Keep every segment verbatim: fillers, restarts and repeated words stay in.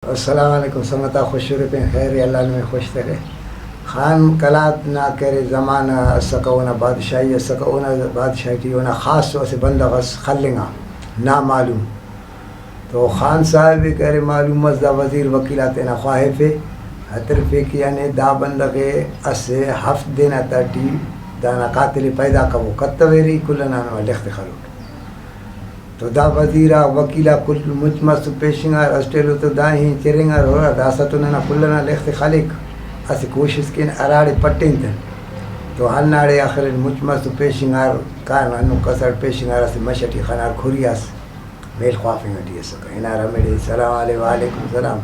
السلام علیکم سنگتا، خوش ارے پین خیر ء، اللہ نمے خوش تخے۔ خان قلات نا کہ ارے زمانہ اسکہ، اونا بادشاہی اسکہ، اونا بادشاہی ٹی اونا خاص اسہ بندغ اس خلنگا نامعلوم۔ تو خان صاحب ء کہ ارے معلوم مس دا وزیر وکیل آ تینا خواہفے، ہترفے کہ یعنی دا بندغ ء اسہ ہفت دے نا تہٹی دانا قاتل ء پیدا کبو، کتویرے، کل ئنا نما لخت ء خلوٹ۔ تو دا وزیر آک، وکیل آک کل مچ مس و پیشنگار اسٹ ایلو، تو دا ہی چرینگار ہرا داسہ تو ننا کل ئنا لخت ء خلیک، اسہ کوشست کین ہراڑے پٹین تہ۔ تو ہنداڑے آخر مچ مس و پیشنگار کان ہندن کسر پیشنگار اسہ مش ئٹی خنار کھری اس میل خوافنگ ئٹی اسکہ۔ ہنار ہمیڑے سلام علیکم، وعلیکم سلام،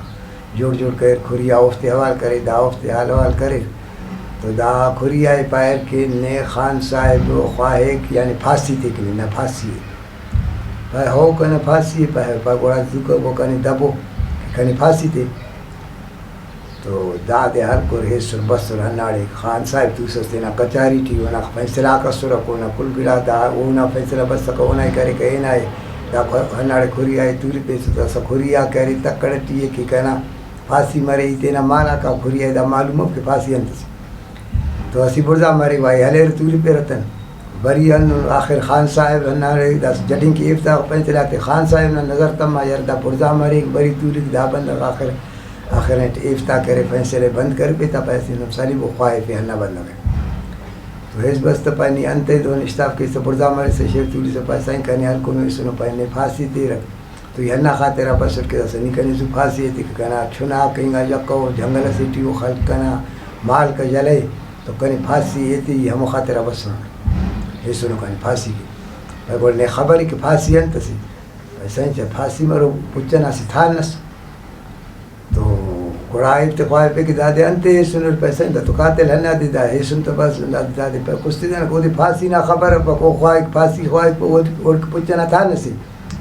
جوڑ جوڑ کریر، کھری آ اوفتے حوال کرے، دا اوفتے حال حوال کریر۔ تو دا کھری آ ء پاریر کہ نے خان صاحب خواہک یعنی پھاسی تیک، ننا پھاسی ء۔ پائے، ہو کنے پھاسی ء، پائے، پائے، گڑا زوکہ گو کنے دبو کہ کنے پھاسی تے۔ تو دادے ہلکر ہیسر بسر ہنداڑے خان صاحب توسس تینا کچاری ٹی، اونا فیصلہ آک اسرک، اونا کل گڑا دا اونا فیصلہ بسکہ، اونا ء کریکہ، ہنا ء دا کھ-، ہنداڑے کھری آ ء توریپیسہ، تو اسہ کھری آ کہ ارے تکڑ ٹی ء کہ کنا پھاسی مرے، ای تینا مالاک آ کھری آ ء دا معلوم اف کہ پھاسی انت ئسے۔ تو اسہ بڑزا مرے، وائی ہلیر توریپیرہ تن۔ بری ہندن آخر خان صاحب ہنداڑے داسہ جڈنگ کہ ایفتا پنچ لاتے خان صاحب نا نظر تما، یار دا بڑزا مریک، بری تولک، دا بندغ آخر، آخر اٹ ایفتا کرے، فیصلہ بند کرفے تا پیسے نم سلیب و خواہفے ہندا بندغ ء۔ تو ہیس بس تہ پائے نی انتئے دہن اشتاف کیسہ بڑزا مریسہ، شیف تولیسہ، پائے سائیں کنے ہلکونو ایسنو، پائے نے پھاسی تیرک۔ تو ای ہندا خاطرا بسٹ کہ داسہ نی کنے زو پھاسی ایتک، کنا چناک انگا یکہ او جنگل ئسے ٹی او خلک کنا مالک ژلئے تو کنے پھاسی ایتے، ای ہمو خاطرا بسنٹ ایسنو کنے پھاسی کے۔ پائے گڑا نے خبر ء کہ پھاسی انت ئسے؟ پائے سائیں چا پھاسی مرو، پچ ئنا اسہ تھان ئس۔ تو گڑا ایتے خواہفے کہ دادے انتے ایسنٹ؟ پائے سائیں دا تو قاتل ہندادے، دا ایسن تہ بس، دادے، دادے پائے کستے دانا، اودے پھاسی نا خبر افک، او خواہک پھاسی خواہک، اوڑکہ پچ ئنا تھان ئسے۔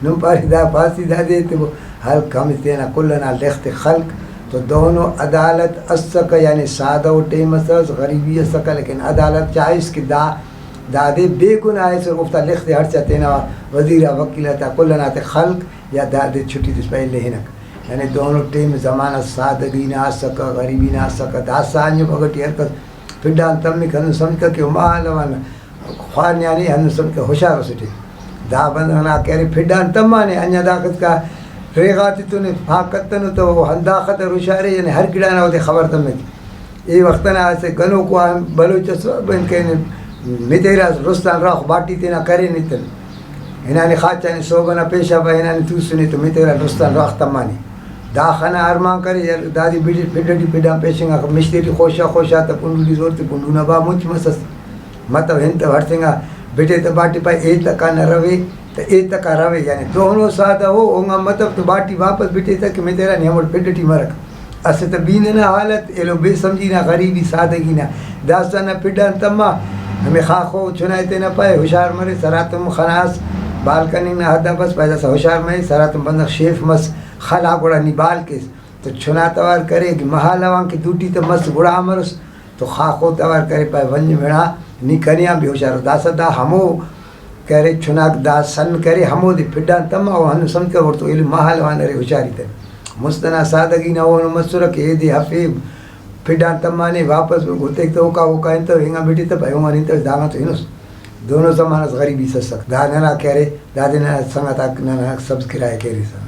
نم پارے دا پھاسی دادے ایتبو، ہلک ہمے تینا کل ئنا لخت ء خلک۔ تو دہنو عدالت اسکہ، یعنی سادہ ء ٹائم اس، غریبی اسکہ، لیکن عدالت چاہس کہ دا، دادے بے گناہ ایسر، اوفتا لخت ء ہڑچا تینا وزیر آ، وکیل آتا، کل ئنا تے خلک یا دادے چھٹی تس پائے لہنک۔ یعنی دہنو ٹائم زمانہ سادگی نا اسکہ، غریبی نا اسکہ، داسہ آن جب اگہ ٹی ہر کس پھڈان تمک، ہندن سمجھکہ کہ او مہالو آن خوانیانے، ہندن سمجھکہ ہشار اسٹے۔ دا بندغ نا کہ ارے پھڈان تمانے، انجا داخسکا ریغا تتنے پاک کتنو تو او ہنداخہ تر ہشارے، یعنی ہر گڑا نا اودے خبر تمک۔ اے وخت ئنا اسہ گنوکو آ بلوچ ئس، بن کین متیرہ اس رستان راخ باٹی تینا کرین ایتن۔ ہنانے خاچانے صوب ئنا پیشہ با، ہنانے توسنے تو متیرہ رستان راخ تمانے۔ دا خنا ارمان کرے یار دادے بڑ-، پھڈ ٹی پھڈان پیشنگا، مشتے ٹی خوشہ خوشہ تہ کنڈو ٹی زور تے کنڈو نا با مچ مسس۔ متو ہن تہ ہڑسنگا بٹے تہ باٹی پائے اے تکا نہ روے تہ اے تکا روے، یعنی دہنو سادہ ہو، اونگا متو تو باٹی واپس بٹے تہ کہ متیرہ نی ہموڑ پھڈ ٹی مرک۔ اسہ تہ بی ننا حالت ایلو بے سمجھی نا، غریبی، سادگی نا، داسہ نا پھڈان تما، ہمے خاخو چنائے تینا پائے، ہشار مریس، ہراتم خناس، بال کننگ نا حد آ بس، پائے داسہ ہشار مریس، ہراتم بندغ شیف مس، خلا گڑا نی بال کیس، تو چنا توار کرے، مہالو آن کہ دوٹی تہ مس گڑا مرس، تو خاخو توار کرے، پائے ونج مڑا، نی کنے آن بھی ہشار اس۔ داسہ دا ہمو کہ ارے چناک دا سن کرے، ہمودے پھڈان تما، او ہندن سمجھکہ اوڑتو ایلو مہالو آن ارے ہشاری تہ۔ مست ئنا سادگی نا اوہنو مسرہ کہ ایدے ہفے پھڈان تمانے، واپس گتیک تہ اوکا، اوکا ہنتو، ہنگا بٹے تہ پائے اومان ہنتو، داغان تو ہنوس۔ دونو زمانس غریبی سسک۔ دا ننا کہ ارے، دادے ننا سنگت آک ننا سبسکرائب کیرسہ۔